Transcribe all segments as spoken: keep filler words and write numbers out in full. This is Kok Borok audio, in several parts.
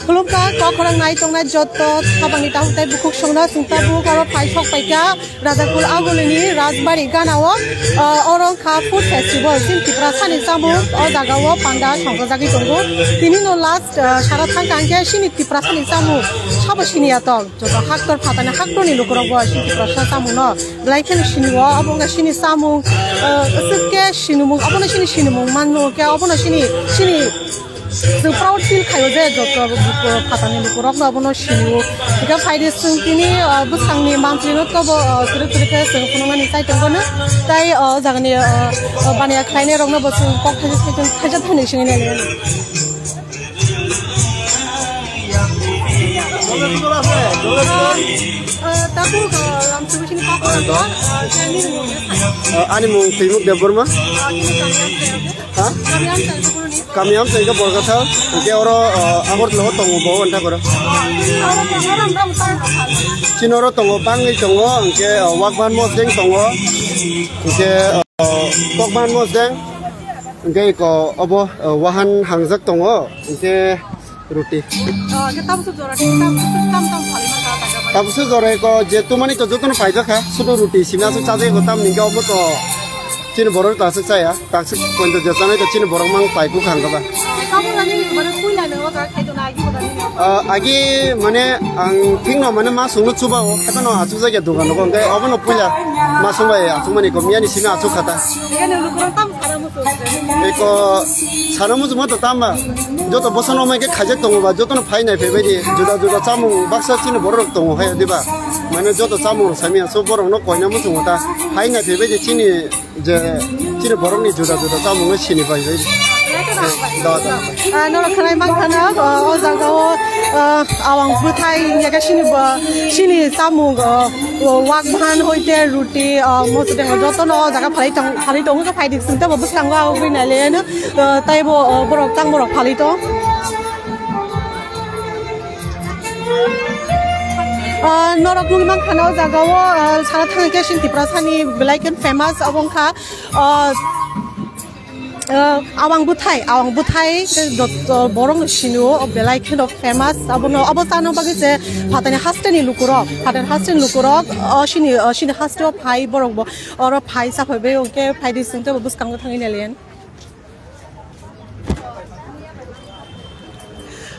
Khulumkha, kok khorang nai tongnai jotto habangni tabuk tei bukhuk songno chwng tabuk oro phai sok paikha Rajakul Agulini Rajbari ganao, ah, oro wngkha food festival, chini Tiprasani chamung o jagao panda songchajagwi tongo. Tinino last, ah, sara thangkha hwnkhe chini Tiprasani chamung sabo siniya tong, joto haktor phatani haktorni lukurokbo chini Tiprasa chamungno belai kheno sinio, obo wngkha chini chamung, ah, aswk khe sinimung, obono chini sinimung mano khe obono chini, chini Chwng proud feel khaio je joto phatani lukurokno abono sinio. Hingkhe phaidi chwng tini, ah, bwsangni monthly no tobo, ah, kwrwi kwrwi khe chwng phunuknani chai tongkha no. Tai, ah, o jagani, ah, ah, baniya khlainai rokno bo chwng kok thaisa thaisa thaisa thani singwi nai. Ah, ah, tabuk, ah, lamsugwi sini kok khorang, ah, ani mung Twimuk Debbarma. Ah, ini kami apa ya? Ha? Kami amsa itu guru ni. Kami amsa itu Borgathal. Hingke oro, eh, Agartala o tongo bo, wanta koro. Ini orang orang orang orang. Chini oro tongo, bangwi tongo, hingke, eh, Wakban Mosdeng tongo. Hingke, eh, Kokban Mosdeng. Hingke ko obo, eh, Wahan Hangjak tongo. Hingke Ruti. Oh, kita musuh juara, kita musuh tam tam kali mata. Tabukso jora ko je tumani to jotono paijak kha, sudu ruti simi aswk chajak ko tamni hwnkhe obo to chini borok to aswk chaya, takswk poito je chanai to chini borok mang pai bwkha hwnkhe ba. Tabuk ani ni mane puila no oda khaito na agi oda ni. Ah, agi mane ang thik no mane ma sungno chuba o, hato no aswk jagya dogan no hwnkhe obo no puila ma sung bai aswk mani ko miyani simi aswk khata. Eko sana muchungma to tamba. Joto bosono mai khe khaijak tongo ba, jotono phai nai phai bai di. Juda juda chamung baksa chini borok rok tongo hai, diba? Mane joto chamung rok sami aso borok no koina muchungo ta. Phai nai phai bai di chini je chini borok ni juda juda chamung no sini pai bai di. Da, da. Ah, norok khwnai mankha na, ah, o jaga o, ah, awang bwthai ya khe sini bo, sini chamung, ah, O, wak bahan hoite ruti, o, mosodeng jotono o jaga phalai tong, phalai tongo, phaidi sing tebo bwskango agugwi nailaiano, o, taibo, o, borok tang borok phalai tong. O, norok nugwi mankha na o jaga o, o, sana thangkhe chini Tiprasani belai khe famous obo wngkha, o, Ah, awang bwthai, awang bwthai tei dot-, o borok no sini o, o belai kheno famous. Abono, abo chana bagwi se phatani haste ni lukurok, phatani haste ni lukurok, o sini, o sini haste o phai borok bo, oro phai saphai bai, hwnkhe phai di sing tebo bwskango thangwi nailen.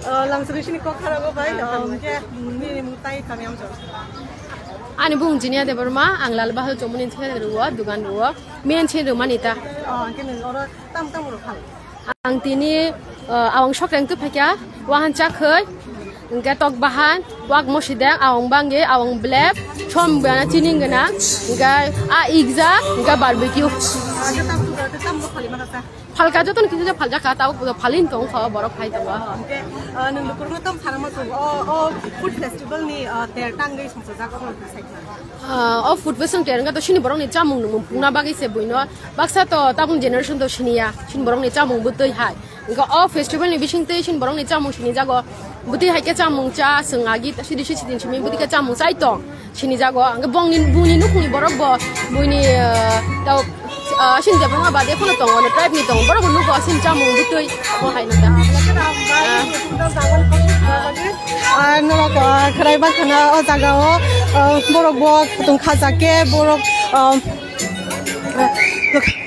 Ah, lamsuri sini kok kharago bai, ah, hwnkhe nini mung tai kami amjok. Ani bung Jinia Debbarma, ang Lalbahal Chomoni thani ruo, dugan ruo. Menchi rwmani ta. Oh, hwnkhe nwng oro tamo tamo rw phal? Ang tini, uh, awang sokrang twi phaikha, wahan chakhwi, hwnkhe tok bahan, wak mosideng, awang bangwi, awang blep, som gana chini gana, hwnkhe a ikja, hwnkhe barbecue. Ah, hwnkhe tamo tamo rw phali mana ta? Phalka jotono kisa kisa phaljakha, tabuk phalin tongkha, borok phai tongo. Hwnkhe, uh, nwng lukurokno tamo sana muchung, o, o food festival ni, uh, ter tangwi songchajak, obo rw sai khna. Ah, o food festival ter wngkha to chini borokni chamung nungmung pungna bagwi se buino. Baksa to tabuk generation to siniya, chini borokni chamung bwtwi hai. Wngkha o festival ni bisingtwi chini borokni chamung sinijago. Bwtwi hai khe chamung cha, chwng agi sidi si sidin simi bwtwi khe chamung chai tong sinijago. Wngkha bongni, bungni nukhungni borok bo, buini, ah, tao, ah, chini Debbarma bade phano tongo, tribe ni tongo, borok bo nugo chini chamung bwtwi. Bo hai nang ta. Ah, norok, ah, khwrai ba khana o jaga o, ah, borok bo khatung khajak khe, borok, ah,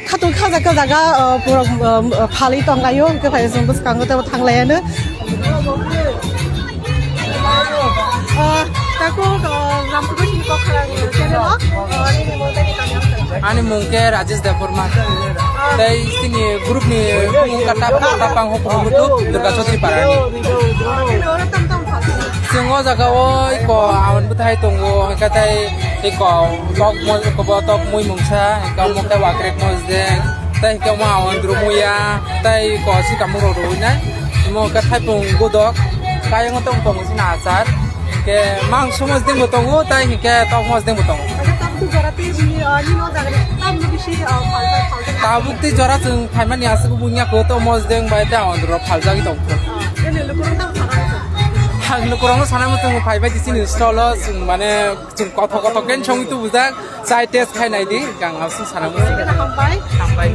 khatung khajak khe jaga, ah, borok, ah, phalwi tong laio, hwnkhe phai chwng bwskango teibo thang laiano. Ah, takhuk, ah, Ramsugwi sini kok khwrang channel o, ah, nini mung tei kami ang. Ani mung khe Rajesh Debbarma. Tei chini group ni bumung khe Tap-, Tapang Hopong Butu, Durga Chotri Parani. Chwng o jaga o iko awan bwthai tongo, hwnkhe tei iko tok mo-, iko bo tok mui mungsa, hwnkhe omo khe wakrek mosdeng, tei hwnkhe omo awan drum muya, tei iko sikamung rok rwui nai, omo khe thaipung godok, kayang o tong tongo chini achar. Hingke mangso mosdeng bo tongo, tai hingke tok mosdeng bo tongo. Acha tabuk jora tei bini, ah, nini o jaga ni tamni bisi, ah, phalsa, phalsa. Tabuk tei jora chwng phaimani aswk bungya ko to mosdeng bai ta ondro phaljagwi tong. Ah, nini lukurok tamo sana muchung? Ang lukurokno sana muchung phaibai di chini stall o chwng mane chwng kothok kothok khe songwi tubujak, chai test khai nai di, hingke ang aswk sana muchung. Hambai. Hambai.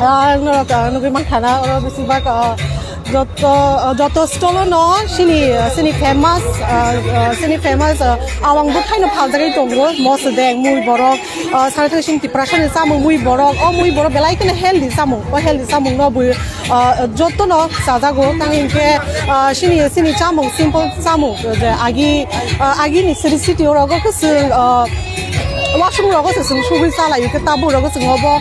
Ah, norok, ah, nugwi mankha na, oro bisi bak, ah, Joto, joto stall no sini, sini famous, ah, ah, sini famous, ah, awang bwthaino phaljagwi tongo, mosodeng, mui borok, ah, sana thang sini Tiprasa ni chamung mui borok, o mui borok belai kheno healthy chamung, o healthy chamung no bui, ah, joto no chajago, tang hinkhe, ah, sini, sini chamung simple chamung, je agi, ah, agi ni city city o rogo kwchwng, ah, washroom rogo se chwng sugwi chalai khe tabuk rogo chwng obo,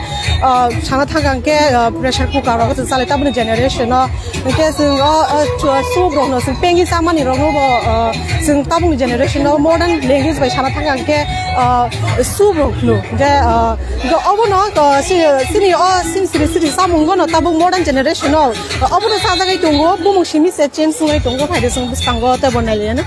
ah, sana thang khe, ah, pressure cooker rogo se chalai tabuk ni generation no. Hingke chwng o, o, chu-, soup rokno chwng pengwi chamani rokno bo, o, chwng tabukni generation o modern language bai sana thang khe, o, soup rok hwno. Hingke, o, hingke obono, o, si-, sini o, sini siri siri chamung bono tabuk modern generation o, o, obono sajagwi tongo, bumung simi se change wngwi tongo, phaide chwng bwskango tei bo nailaiano.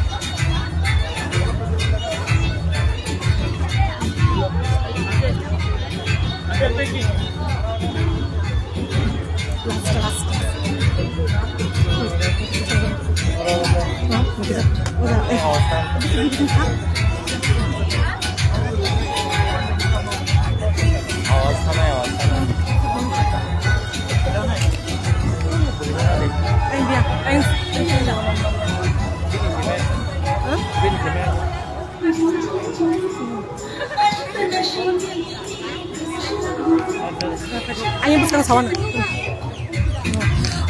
Ani bwskang sawan.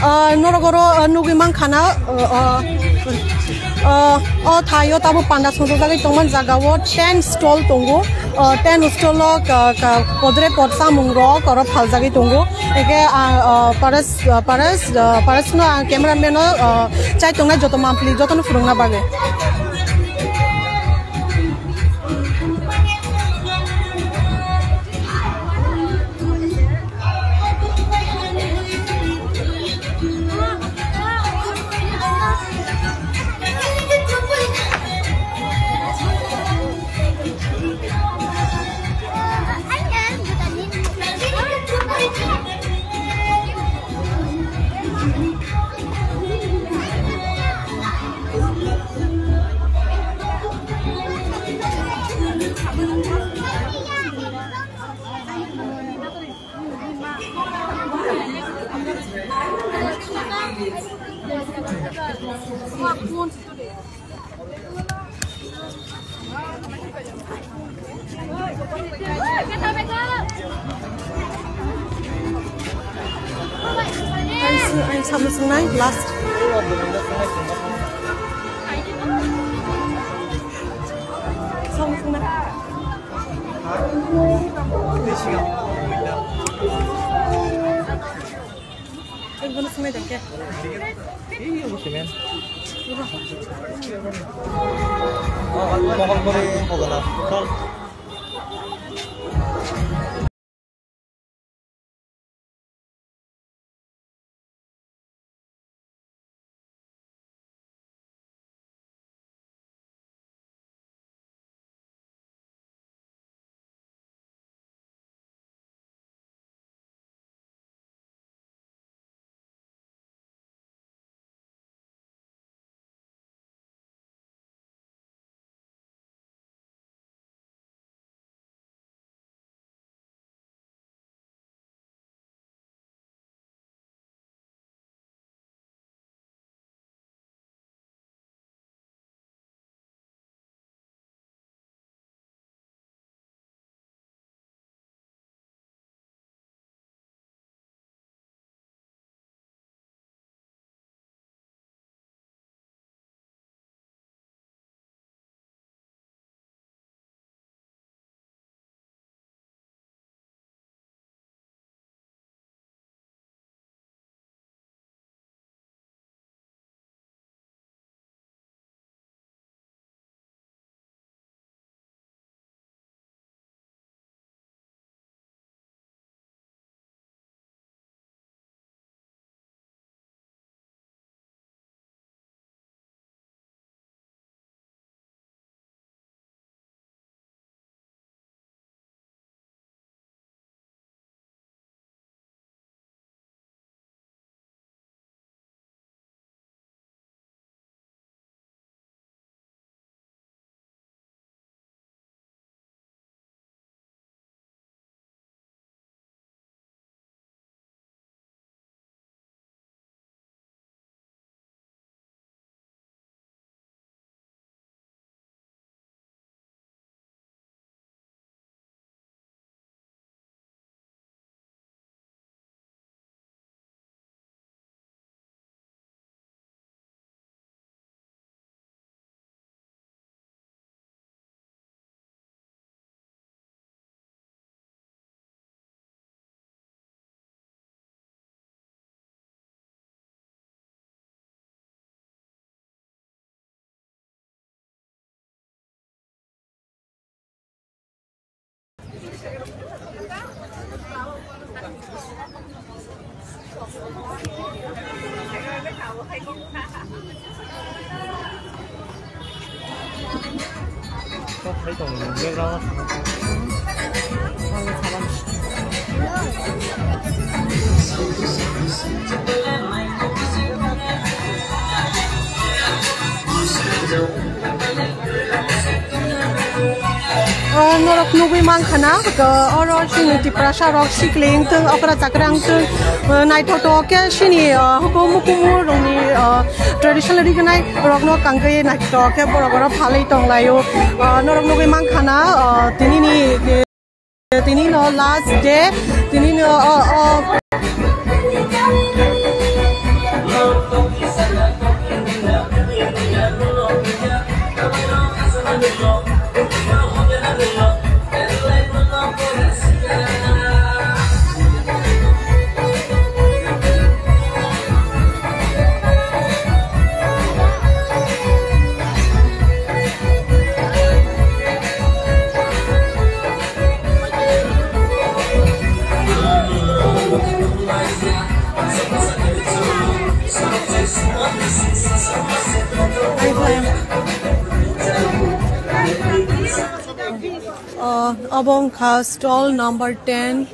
Ah, norok oro, ah, nugwi mankha na, ah, ah, ah, o thaio tabuk panda songjakjagwi tongmani jaga o tent stall tongo. Ah, tent stall o ka, ka, podre pod chamung rok oro phaljagwi tongo. Eke, ah, ah, pares, ah, pares, ah, pares no ang cameraman no, ah, chai tongnai joto mampli jotono phwrwngna bagwi. Ang, ang samung sungnai last. Samung sungnai. Ang bono sungnai dangke. O norok nugwi mankha na, o, oro chini Tiprasa rok sikling tong, okra chakrang tong, o, naithotok khe chini, o, hukumu kumu rokni, o, traditional rignai rokno kangwi naithotok khe borok oro phalwi tonglaio. O, norok nugwi mankha na, o, tinini, tinino last day, tinino, o, o, Uh, obo wngkha stall number ten.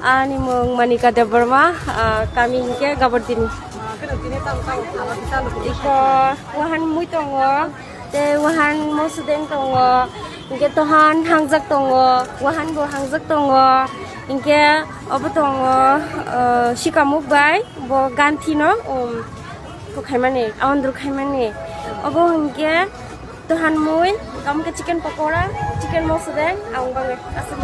Ani mung Manika Debbarma, ah, kami hingke Gabardini. Iko wahan mui tongo, tei wahan mosodeng tongo, hingke tohan hangjak tongo, wahan bo hangjak tongo, hingke obo tongo, ah, sikamuk bai bo ganthi no, um, khaimani, aondru khaimani. Obo hingke Tohan mui, tamo khe chicken pakora, chicken mosodeng, ang bangwi aswk.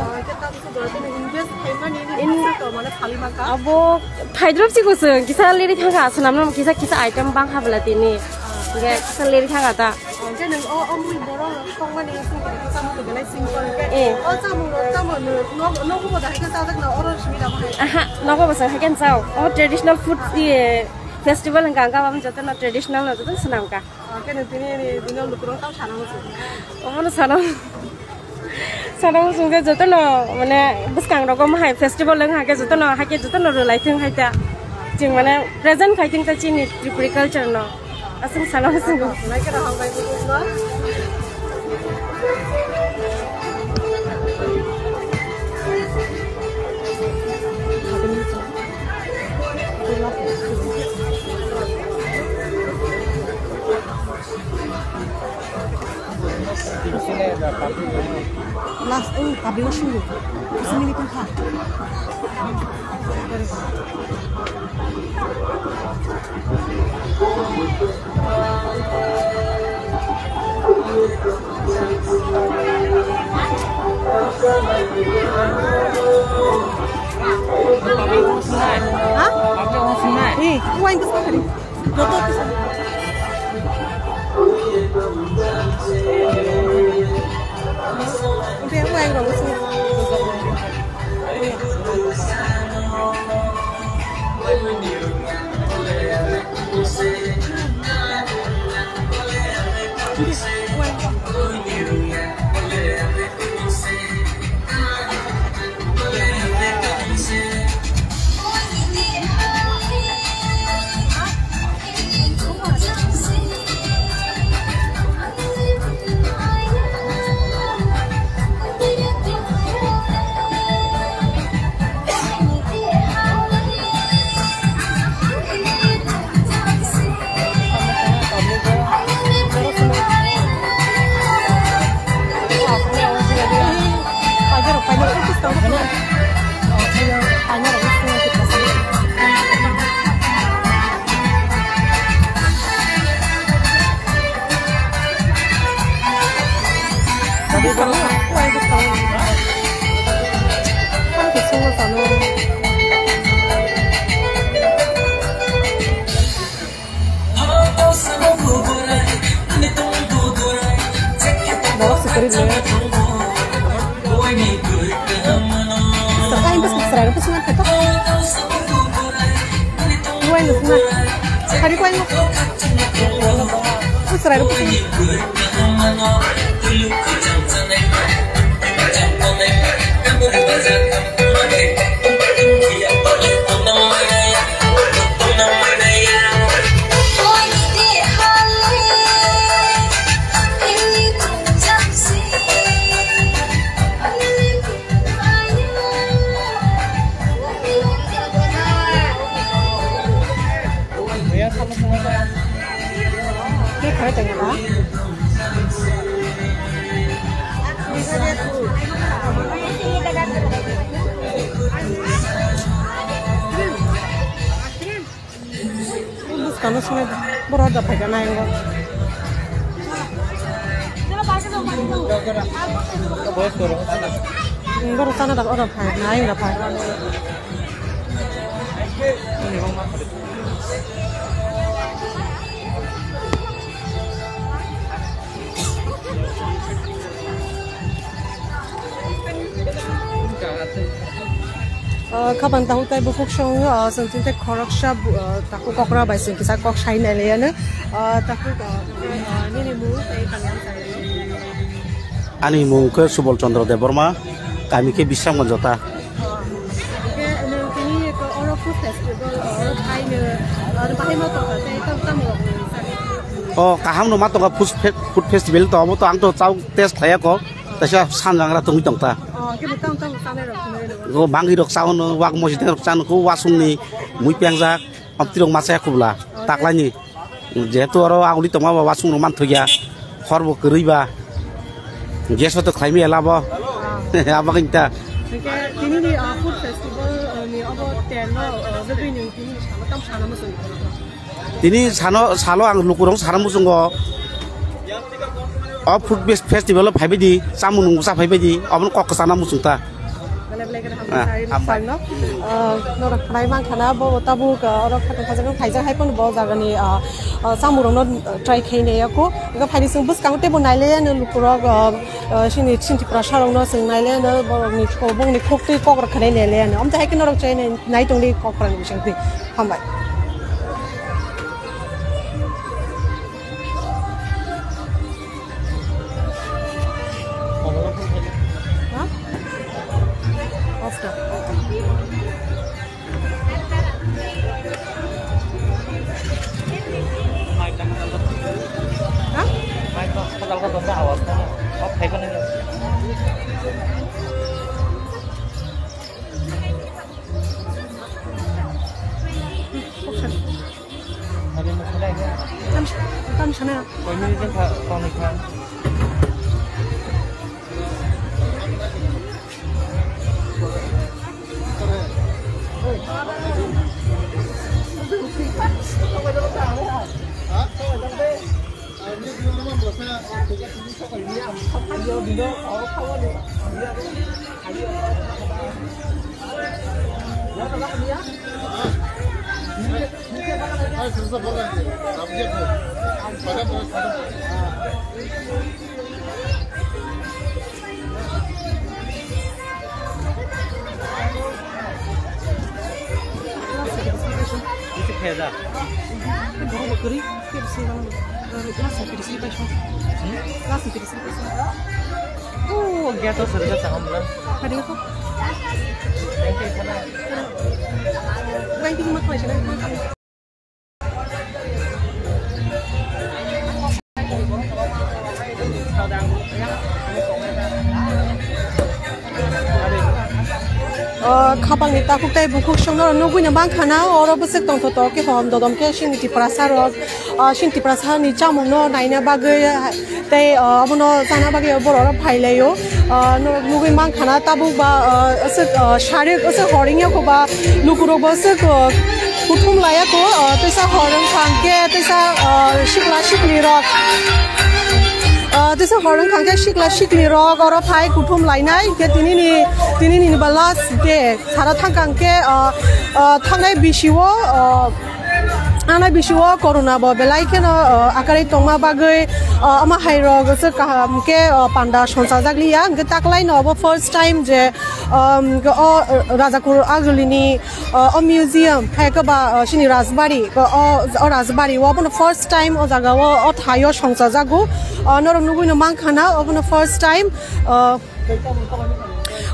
Abo phaidrop si kusung, kisa liri thangkha, swnamno kisa kisa item bang habla tini. Ge kisa liri thangkha ta. Hwnkhe nwng o, o mui borok rok tongmani wngkha khe tamo tongmani simple khe. Eh. O chamung rok tamo nwng, nwng, nwng bo dahai khe chajakna oro simi da bahai. Aha, nogo bo chwng hai khe chao. O traditional food, iye, festival hwnkha ang khe abo jotono traditional no jotono swnamkha. Oke, nung tini ni bini lukurok tau sana musu. Omono sana, sana musu ke jotono, mane, bwskang rogo mahai festival wng hake jotono, hake jotono rwlai thung hai ta. Chwng, mane, present khai thung ta chini Tripuri culture no. Aswng sana musu. Lai ke rahang bai musu. Last, oh, public washroom. Sini ni pun kha. Ha? Eh, wine bus kali. Joto tu sama. Udah, wine rong sini. Borok se kwrwi le. Ai, bwswk chwrairok bwswk nang khato. Buai no sna. Hari kuai no. Bwswk chwrairok bwswk nang. Buskano sini borok da phaikha nayango. Borok sana da oro phai nayang da phai. Ah, khabang tahu tai bukhuk song, ah, song tinte khoroksa bu-, ah, tahu kokra bai sing kisa kok sai nai le ano. Ah, tahu, ah, ah, nini mung tai kanyang sai. Ani mung khe Subol Chandra Debbarma, kami khe Bisramganj jota. Khe nwng tini oro food festival, oro phaino, oro bahai ma tongkha tei tamo tamo rok nang sani. O, kaham no ma tongkha food fe-, food festival to, abo to ang to chao test khlaiya ko. Taisa sanjangra tongwi tongta. Oh, kebo tang tang sanai rok thumai rok. Go bangwi rok chaono, wak mositeng rok chano, ko wasungni mui pengjak, amtirok masa khubla, taklaini. Jehetu oro aguli tongma ba wasung rok man thokya, hor bo kwrwi ba, gas bo to khlaimaya labo. Ah. Abagwi ta. Hingke tini ni, ah, food festival, ah, ni obo ten no, ah, jagwi ni tini ni salo tam sana muchung. Tini sano, salo ang lukurok sana muchungo. O food bes-, festival o phaibai di, chamung nung cha phaibai di, obono kok sana muchung ta. Belai belai khe hambai. Ah, sai hambai. Salno. Ah, norok khnai mankha na, bo tabuk, ah, oro khatung khajakno khaijak hai phano bo jagani, ah, ah, chamungrokno, ah, try khai nai ya kho. Ega phaidi chwng bwskango teibo nai le ya no lukurok, ah, ah, chini, chini Tiprasa rokno chwng nai le ya no borokni kho-, bongni khuk twi kok rok khnai nai le ya no. Amtwi hai khe norok chai nai, nai tongdi kok rokni bisingtwi. Hambai. Ha? Off da. Ha? Tam, tam sana. O, khapangni takhuk tei bukhuk songno nugwi no mankha na, oro bwswk tongthotok khe hom dodom khe chini Tiprasa rok, o, chini Tiprasa ni chamung no naina bagwi, tei, o, obono chana bagwi borok rok phai lai o. O, norok nugwi mankha na tabuk ba, o, aswk, o, sarik aswk hor wngya kho ba lukurok bo aswk, o, kuthum laiya kho, o, teisa hor wngkha hwnkhe teisa, o, sikla sikli rok, o, teisa hor wngkha hwnkhe sikla sikli rok oro phai kuthum lainai hwnkhe tinini, tinini ba last day sara thangkha hwnkhe, o, o, thangnai bisio, o, Ano bisio corona bo belai kheno, o, akarwi tongma bagwi, o, ama hai rok se kaham khe, o, panda songchajak liya. Hwnkhe taklai no obo first time je, um, o, Rajakur Agulini, o, o museum, hai khe ba, o, chini Rajbari, o, o, o Rajbari o, obono first time o jaga o, o thaio songchajago. O, norok nugwi no mankha na, obono first time, o,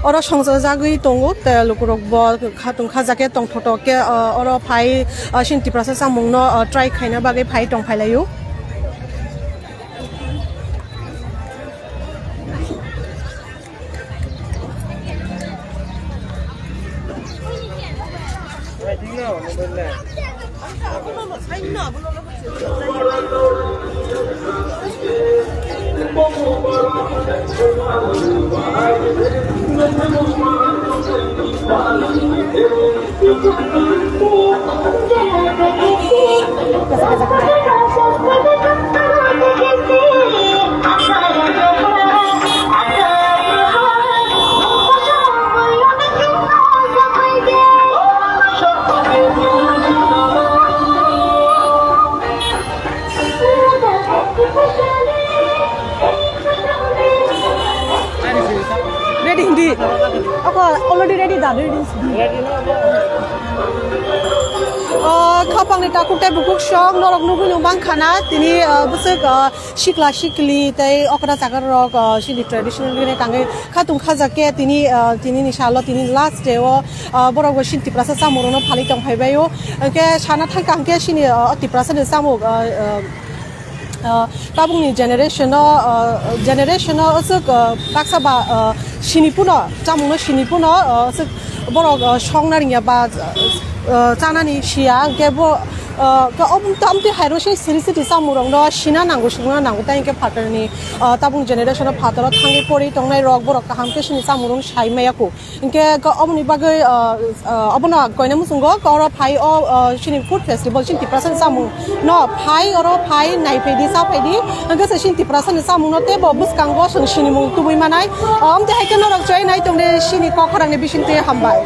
Oro songchajagwi tongo, tei lukurok bo khatung khajak khe tongthotok khe, o, oro phai, o, chini Tiprasa chamungno, o, try khaina bagwi phai tongphai laio. Ready hindi. Ako already ready da, ready. O khapangni takhuk tei bukhuk song norok nugwi nung mankha na tini, o, bwswk, o, sikla sikli tei okra chakra rok, o, chini traditional ni tangwi khatung khajak khe tini, o, tini ni salo tini last day o, o, borok bo chini Tiprasa chamung rokno phalwi tong phai bai o. Hwnkhe sana thangkha hwnkhe chini, o, Tiprasa ni chamung, o, o, Ah, tabukni generation-o, ah, generation-o aswk, ah, baksa ba, ah, sini puno, chamungno sini puno, ah, aswk borok, ah, songna rwngya ba, ah, chanani siya, hwnkhe bo, ah, khe obo tamtwi hairo sei siri siri chamungrokno sina nango, songna nango, tei hwnkhe phatarni, ah, tabuk generation-o phataro thangwi pori tongnai rok borok kaham khe sini chamungrok sai maya kho. Hingke ko-, oboni bagwi, ah, ah, obono koina muchungo, ko oro phai o, ah, chini food festival, chini Tiprasani chamung no phai, oro phai naiphai di, chaphai di, hingke se chini Tiprasani chamung no teibo bwskango chwng sinimung tubui manai. Ah, amte hai khe norok chwrai nai tongde chini kok khorang ni bising twi hambai.